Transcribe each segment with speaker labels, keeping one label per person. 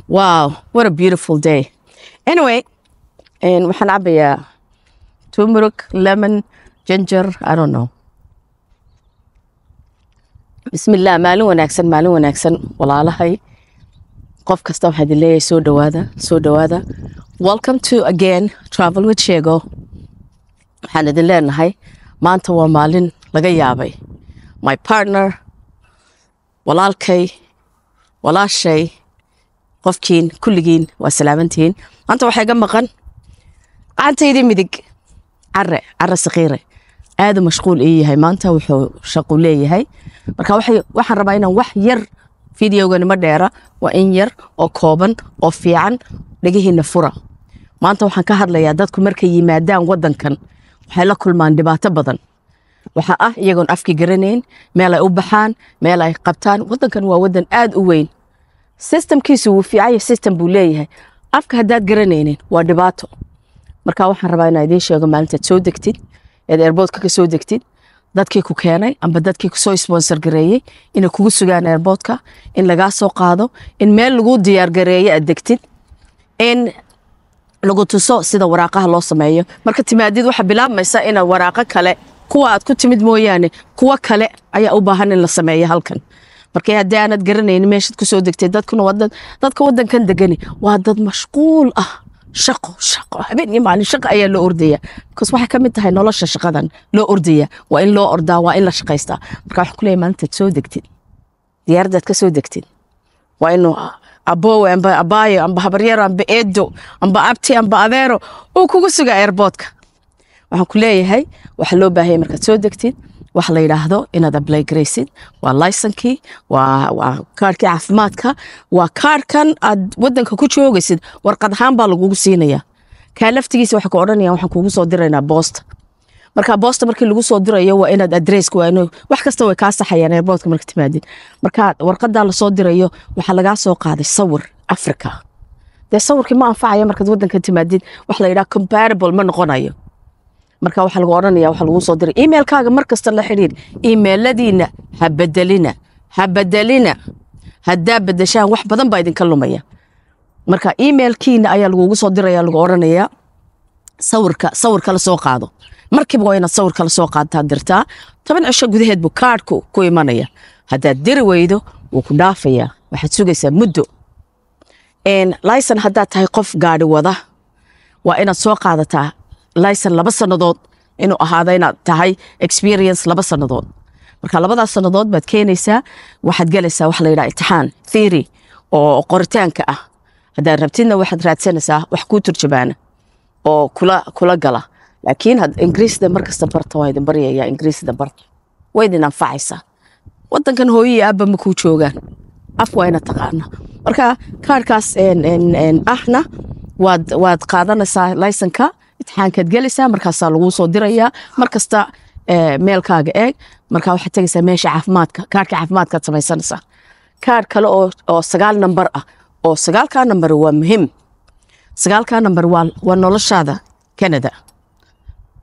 Speaker 1: Wow, what a beautiful day. Anyway, waxaan cabayaa turmeric, lemon, ginger, I don't know. Bismillah. Maalin wanaagsan, maalin wanaagsan, walaalahay. Qof kasta waxaa idin leeyahay soo dhawaada, soo dhawaada. Welcome to again Travel with Shego. Waxaan idin leenahay maanta waa maalin laga yaabay. My partner, walaalkay, walaashay, qofkiin, kulligiin waa salaamantihiin. Maanta waxaa iga maqan gacantaydii midig, Care Care Sakiire. Aada mashquul ii yahay maanta, wuxuu shaqu leeyahay. Marka waxaan rabaa inaan wax yar, videogani ma dheera, waa in yar oo kooban oo fiican. Dhegihiina fura. Maanta waxaan ka hadlayaa dadku markay yimaadaan wadankan waxay la kulmaan dhibaato badan. Waxa ah iyagoon afki garanayn, meel ay u baxaan, meel ay qabtaan. Wadankan waa wadan aad u weyn, systemkiisu wuu fiican yahay, system buu leeyahay. Afka haddaad garanaynin waa dhibaato. Marka waxaan rabaa inaan idiin sheego, maalintaad soo degtid eed airportka ka soo degtid, dadkii ku keenay amba dadkii kusoo sponsor gareeyey inay kugu sugaan airportka, in lagaa soo qaado, in meel lagu diyaar gareeyo aad degtid, in lagu tuso sida waraaqaha loo sameeyo. Marka timaadid waxaa bilaabmaysa inaad waraaqo kale, kuwa aad ku timid mooyaane, kuwa kale ayaa u baahan in la sameeyo halkan. Marka haddii aanad garanaynin meeshaad kusoo degtay, dadkuna waa dad, dadka wadankan degani waa dad mashquul ah, shaqo, shaqo, habeen iyo maalin shaqo ayaa loo ordaya, because waxay ka mid tahay nolosha shaqadan loo ordaya. Waa in loo ordaa, waa in la shaqaystaa. Marka waxaan kuleeyahay, maalintaad soo degtid, diyaaradaad ka soo degtid, waa inuu aboowe amba abaayo amba habaryaro amba eedo amba abti amba adeero uu kugu suga airportka. Waxaan ku leeyahay, waxa loo baahaya markaad soo degtid waxa la yidhaahdo inaad apply garaysid waa licence-kii, waa kaarkii caafimaadka, waa kaarkan aad wadanka ku joogaysid. Warqad ahaan baa lagugu siinaya. Kaa laftigiisa waxa ku odhanaya, waxaan kugu soo diraynaa boosta. Marka boosta markii lagu soo dirayo waa inaad addresska, waa inuu wax kasta way kaa saxayaan airportka marka timaadid. Marka warqadaa lasoo dirayo waxaa lagaa soo qaaday sawir Africa. Dee sawirkii ma anfacayo markaad wadanka timaadid, wax la yidhaha comparable ma noqonayo. Marka waxaa lagu odhanaya waxaa lagu soo diray emailkaaga. Mar kasta la xidhiir emailadiina, ha bedelina, ha bedelina. Haddaa bedeshaan wax badan baa idinka lumaya. Marka emailkiina ayaa lagugu soo diraya, lagu odhanaya sawirka, sawir kala soo qaado. Markiiba waa inaad sawir kala soo qaadtaa, dirtaa. 10 cisho gudaheed buu kaadhku ku imanaya. Haddaad diri weydo wuu ku dhaafayaa, waxaad sugaysaa muddo. Licence haddaad tahay qof gaadhi wada, waa inaad soo qaadataa licence 2 sannadood inuu ahaado, inaad tahay experience 2 sannadood. Marka labadaas sannadood baad keenaysaa. Waxaad gelaysaa wax la yidhaha imtixaan theory oo qoritaanka ah. Haddaad rabtidna waxaad raadsanaysaa wax kuu turjubaana oo kula gala. Laakiin had Ingiriisda mar kasta barta. Waa idin baryaya, Ingiriisda barta, way idin anfacaysaa. Wadankan hooyo iyo aabba ma kuu joogaan, af waa inaad taqaana. Marka kaarkaas ahna waad qaadanaysaa, licence-ka imtixaankaad gelaysaa, markaasaa laguu soo dirayaa. Mar kasta mailkaaga eeg. Marka waxaad tegaysaa meesha caafimaadka, kaarka caafimaadkaad samaysanaysaa. Kaar kale oo sagaal nambar ah, oo sagaalkaa nambar waa muhiim. Sagaalkaa nambar waa noloshaada Canada.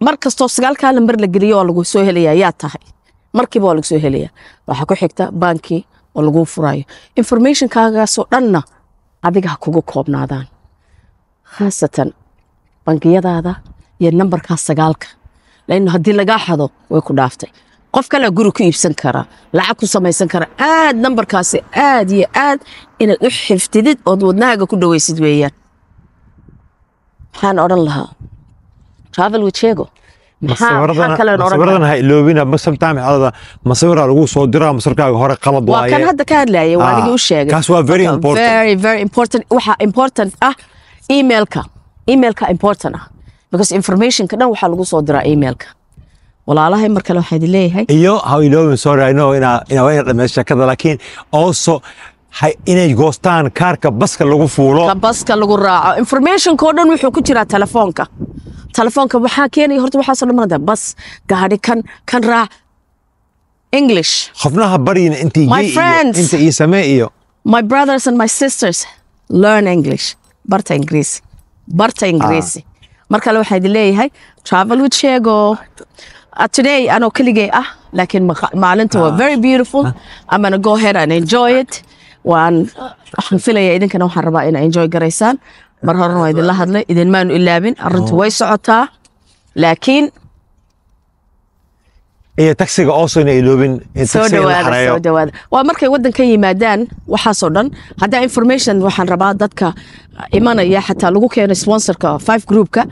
Speaker 1: Mar kastoo sagaalkaa nambar la geliyo waa lagu soo helayaa yaa tahay, markiiba waa lagu soo helayaa. Waxaa ku xigta banki oo laguu furayo. Informationkaagaasoo dhanna adiga ha kugu koobnaadaan, khaasatan bangiyadaada iyo nambarkaa sagaalka, laanno haddii lagaa xado way ku dhaaftay. Qof kalea guri ku iibsan kara, lacag ku samaysan kara. Aad nambarkaasi aad iyo aad inaad u xiftidid ood wadnahaaga ku dhaweysid weeyaan. Maxaan odhan lahaa? Travel with Shego. Maxaa kale oran
Speaker 2: Masawiradan ha iloobina. Ma sometime xalada masawiraa lagu soo diraa, masawirkaaga hore qalad
Speaker 1: waa
Speaker 2: waaye.
Speaker 1: Kan hadda ka hadlayay waa anigii u sheegay.
Speaker 2: Kaas waa very important.
Speaker 1: Very, very important. Waxa important ah emailka, emailka important ah, because informationka dhan waxaa lagu soo diraa emailka. Walaalahay, mar kale waxaa idin leeyahay
Speaker 2: Iyo ha iloobin, sorry, I know inaa waa dhameys sheekada, laakiin also inay goostaan kaarka baska lagu fuulo.
Speaker 1: Ka baska lagu raaco, informationka oo dhan wuxuu ku jiraa telefoonka. Telefoonka waxaa keenaya horta waxaasoo dhan maanta bas gaadhi kan raac, English.
Speaker 2: Qofnaha baryina intii
Speaker 1: My
Speaker 2: gey iyo
Speaker 1: friends.
Speaker 2: Inta ii samee iyo
Speaker 1: My brothers and my sisters, learn English. Barta Ingiriisi, barta Ingiriisi. Mar kale waxaa idin leeyahay Travel with Shego. Today anoo keligay ah, laakiin maalinta waa very beautiful. I'm gonna go ahead and enjoy it. Waan waxaan filayaa idinkana waxaan rabaa inaa enjoy garaysaan. Mar horena waa idinla hadlay, idinmaanu ilaabin, arrintu way socotaa, laakiin
Speaker 2: Iyo taxiga also inay iloobin in
Speaker 1: soo
Speaker 2: taxiga la
Speaker 1: dhawaada.
Speaker 2: xareeyo.
Speaker 1: Soo dhawaada. Waa markay waddanka yimaadaan waxaasoo dhan. Haddaa information waxaan rabaa dadka imanaya, xataa lagu keeno sponsorka five groupka.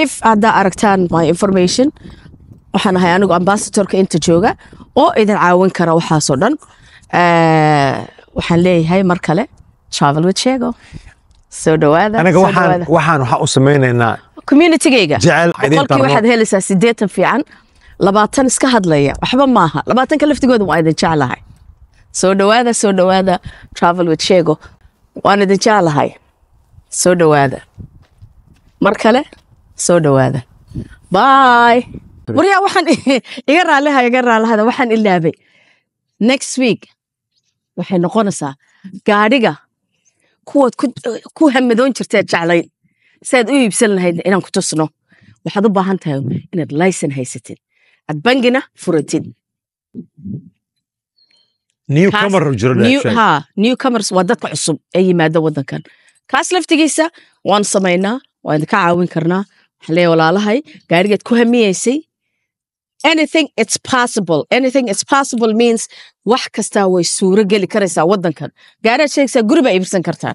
Speaker 1: If haddaa aragtaan my information, waxaan ahay anigu ambassadorka inta jooga oo idin caawin kara waxaasoo dhan. Waxaan leeyahay mar kale, Travel with Shego, soo dhawaada.
Speaker 2: Anaga
Speaker 1: Soo
Speaker 2: waxaan
Speaker 1: dhawaada.
Speaker 2: waxaan u samaynaynaa
Speaker 1: Communitygayga
Speaker 2: jecel idin
Speaker 1: 100%
Speaker 2: tarno.
Speaker 1: Waxaad helaysaa 80 fiican, 20 iska hadlaya, waxba maaha. 20-ka laftigooda waa idin jeclahay. Soo dhawaada, soo dhawaada. Travel with Shego, waan idin jeclahay. Soo dhawaada mar kale, soo dhawaada. Bye. Waryaa, waxaan iga raaliha, iga raalihada, waxaan ilaabay. Next week waxay noqonaysaa gaadhiga kuwaad ku hamadoon jirteed jeclayd saad u iibsan lahayd inaan ku tusno. Waxaad u baahan tahay inaad licence haysatid, aad bangina furatid.
Speaker 2: New comer jiro.
Speaker 1: Ha, newcomers waa dadka cusub ee yimaada wadankan. Kaas laftigiisa waan samaynaa, waan idinka caawin karnaa. Waxaan leeyahay walaalahay, gaarigaad ku hamiyeysay, anything it's possible. Anything it's possible means wax kastaa way suuro geli karaysaa wadankan. Gaarigaad sheegaysaa, guri baa iibsan kartaan.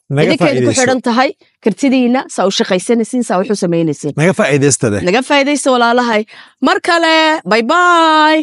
Speaker 2: Naga
Speaker 1: Idinkeeda ku
Speaker 2: faa'iidayso.
Speaker 1: xidhan tahay kartidiina, saa u shaqaysanaysiin, saa wax u samaynaysiin.
Speaker 2: Naga faa'iidaysta leh.
Speaker 1: Naga faa'iidaysta walaalahay. Mar kale, bye bye.